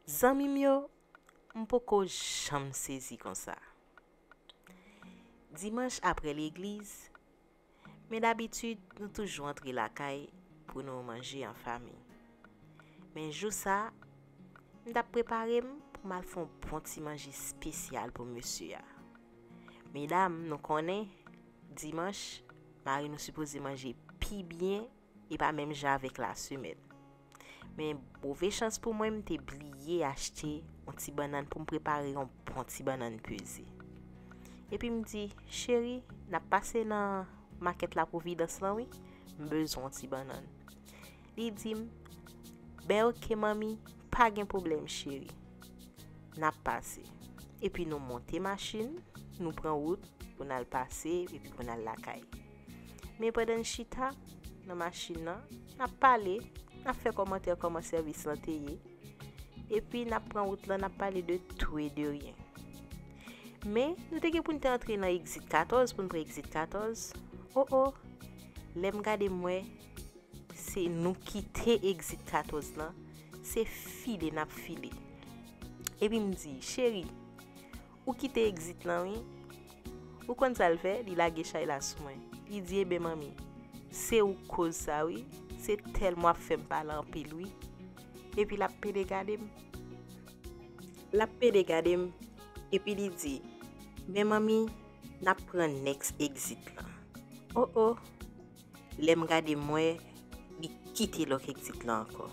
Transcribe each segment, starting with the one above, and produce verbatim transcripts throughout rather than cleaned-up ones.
Zanmi m yo, m poko janm sezi konsa. Dimanch apre legliz, men dabitid nou toujou antre lakay pou nou manje an fanmi. Men jou sa, m t ap prepare m pou m al fè yon bon ti manje espesyal pou mesye a. Medam, nou konnen, dimanch, mari nou sipoze manje pi byen e pa menm jan avèk lasemèn. Men move chans pou mwen, m te bliye achte yon ti bannann pou m prepare yon bon ti bannann peze. Epi m di, cheri, n ap pase nan makèt la Pwovidans lan wi, m bezwen yon ti bannann. Li di m, ben oke manmi, pa gen pwoblèm cheri. N ap pase. Epi nou monte machin, nou pran wout pou n al pase, epi pou n al lakay. Men pandan n chita nan machin nan, n ap pale, n ap fè kòmantè kòman sèvis lan te ye. Epi n ap pran wout lan, n ap pale de tou e de ryen. Men, nou te gen pou n te antre nan egzit katòz, pou n pran egzit katòz. O o, lè m gade m wè, se nou kite egzit katòz lan, se file n ap file. Epi m di, cheri, ou kite egzit lan wi. Ou konn sa l fè? Li lage chay la sou mwen. Li di, eben manmi, se ou k koz sa wi. Se tèlman w ap fè m pale anpil wi. Epi l ap pede gade m. L ap pede gade m. Epi li di, men manmi, n ap pran next exit lan. O o, lè m gade m wè, li kite lòk exit lan ankò.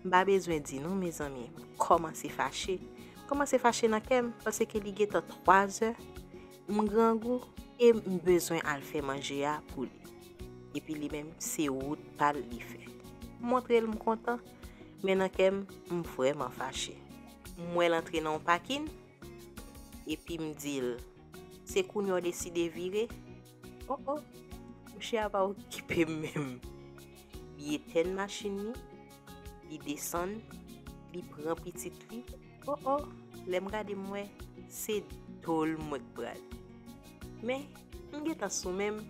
M pa bezwen di nou, mezanmi, m kòmanse fache. M kòmanse fache nan kè m, paske li gentan twazè, m grangou, e m bezwen al fè manje a pou li. Epi li menm, se wout pa l li fè. M montre l m kontan, men nan kè m, m vrèman fache. M wè l antre nan yon pakin, epi m di l, se kounye a w deside vire? O o, mouche a pa okipe m menm. Li etèn machin li, li desann, li pran pitit li. O o, lè m gade m wè, se do l mwen k pral. Men, m gentan sou men m,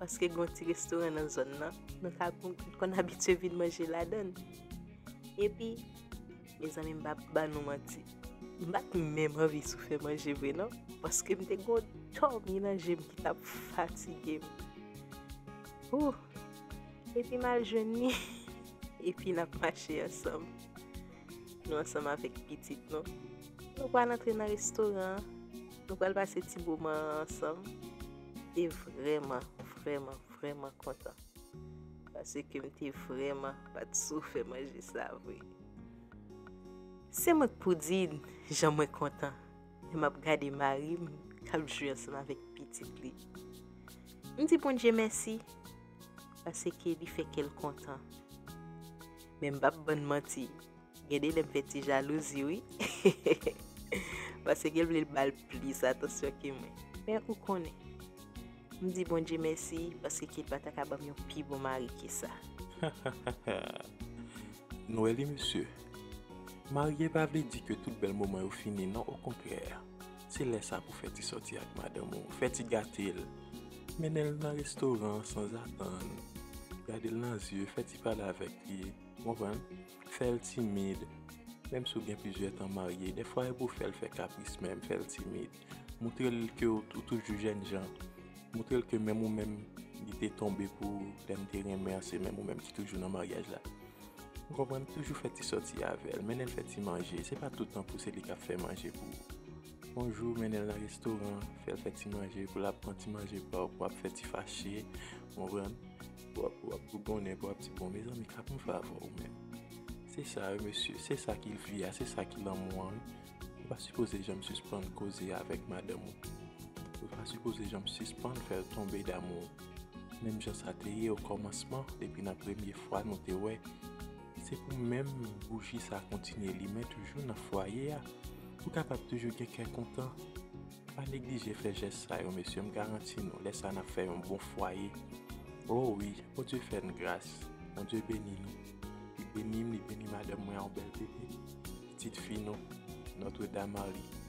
paske gen yon ti restoran nan zòn nan, nou ka, nou konn abitye vin manje ladan l. Epi, mezanmi, m p ap ba nou manti. M pa t menm anvi sou fè manje vre non, paske m te gen yon dòmi nan je m ki t ap fatige m. Ooh! Epi m al jwenn li, epi n ap mache ansanm. Nou ansanm avèk pitit nou. Nou pral antre nan restoran an, nou pral pase ti moman an ansanm. E vrèman, vrèman, vrèman kontan. Paske m te vrèman pa t sou fè manje sa vre. Se mwen k pou di n jan mwen kontan lè m ap gade mari m k ap jwe ansanm avèk pitit li. M di Bondye mèsi, paske li fè kè l kontan. Men m p ap ban n manti, gen de lè m fè ti jalouzi wi. Paske l vle l ba l plis atansyon ke mwen. Men ou konnen, m di Bondye mèsi paske ke l pa ta ka ban m yon pi bon mari ke sa. Nou wè li, mesye. Marye pa vle di ke tout bèl moman yo fini, non, okontrè. Se lè sa pou fè ti sòti ak madanm ou, fè ti gate l. Mennen l nan restoran sanzatann. Gade l nan zye, fè ti pale avèk li, ou konprann? Fè l timid. Menm si w gen plizyè tan marye, dèfwa e pou w fè l fè kapris menm, fè l timid. Montre l ke w, ou toujou jènjan. Montre l ke menm ou menm, li te tonbe pou ou, lè m te renmen an, se menm ou menm ki toujou nan maryaj la. Ou konprann? Toujou fè ti sòti avè l, mennen l fè ti manje. Se pa tout tan pou se li k ap fè manje pou ou. Yon jou, mennen l nan restoran, fè l fè ti manje, pou l ap pran ti manje pa w, pou w ap fè ti fache, ou konprann? Pou w ap, pou w ap bougonnen, pou w ap di, bon, mezanmi, k ap yon favè ou menm. Se sa wi, mesye, se sa ki vi a, se sa ki lanmou an, wi. Ou pa sipoze janm sispann koze avèk madanm ou. Ou pa sipoze janm sispann fè l tonbe damou w. Menm jan sa te ye okòmansman, depi nan premye fwa nou te wè. Se pou menm bouji sa kontinye limen toujou nan fwaye a. Pou kapab toujou gen kè kontan. Pa neglije fè jès sa yo, mesye, m garanti nou, lè sa n ap fè yon bon fwaye. O wi, Bondye fè n gras. Bondye beni nou. Li beni m, li beni madanm mwen a, yon bèl bebe. Pitit fi nou, Notre Dame Marie.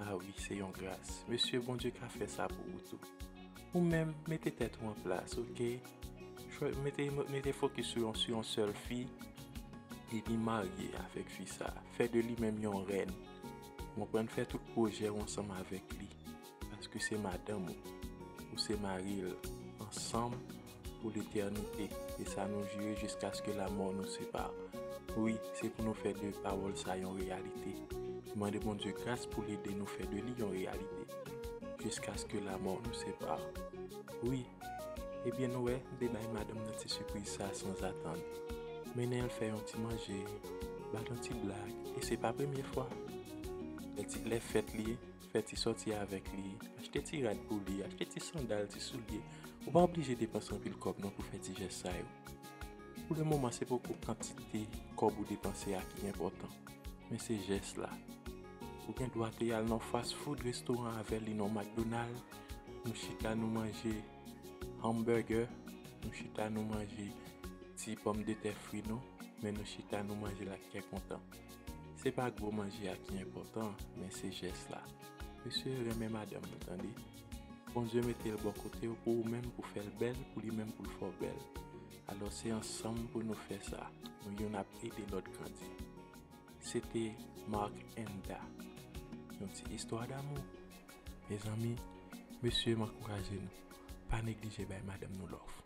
A wi, se yon gras. Mesye, Bondye ka fè sa pou ou tou. Ou menm, mete tèt ou an plas, oke? Chwa-, mete, mete fokis sou yon, sou yon sèl fi. li marye avèk fi sa, fè de li menm yon rèn. Ou konprann, fè tout pwojè w ansanm avèk li, paske se madanm ou, ou se mari l, ansanm pou letènite, e sa nou jire jiskaske lamò nou separe. Wi, se pou nou fè de pawòl sa yon reyalite. Mande Bondye gras pou l ede nou fè de li yon reyalite, jiskaske lamò nou separe. Wi, ebyen nou wè, m te bay madanm nan ti sipriz sa sanzatann. Mennen l fè yon ti manje, ba l yon ti blag, e se pa premye fwa. Lè ti, lè fèt li, fè ti sòti avèk li, achte ti rad pou li, achte ti sandal, ti soulye. Ou pa oblije depanse anpil kòb non pou fè ti jès sa yo. Pou le moman, se poko kantite kòb ou depanse a ki enpòtan, men se jès la. Ou gen dwa te al nan fast food restoran avè li, nan McDonald, nou chita nou manje hamburger, nou chita nou manje ti pòmdetè fri nou, men nou chita nou manje l ak kè kontan. Se pa gwo manje a ki enpòtan, men se jès la. Mesye, renmen madanm nou, tande. Bondye mete l bò kote w pou ou menm, pou fè l bèl, pou li menm, pou l fè w bèl. Alò, se ansanm pou nou fè sa. Nou youn ap ede lòt grandi. Se te Mark Enda. Yon ti istwa damou. Mezanmi, mesye, m ankouraje nou. Pa neglije bay madanm nou love.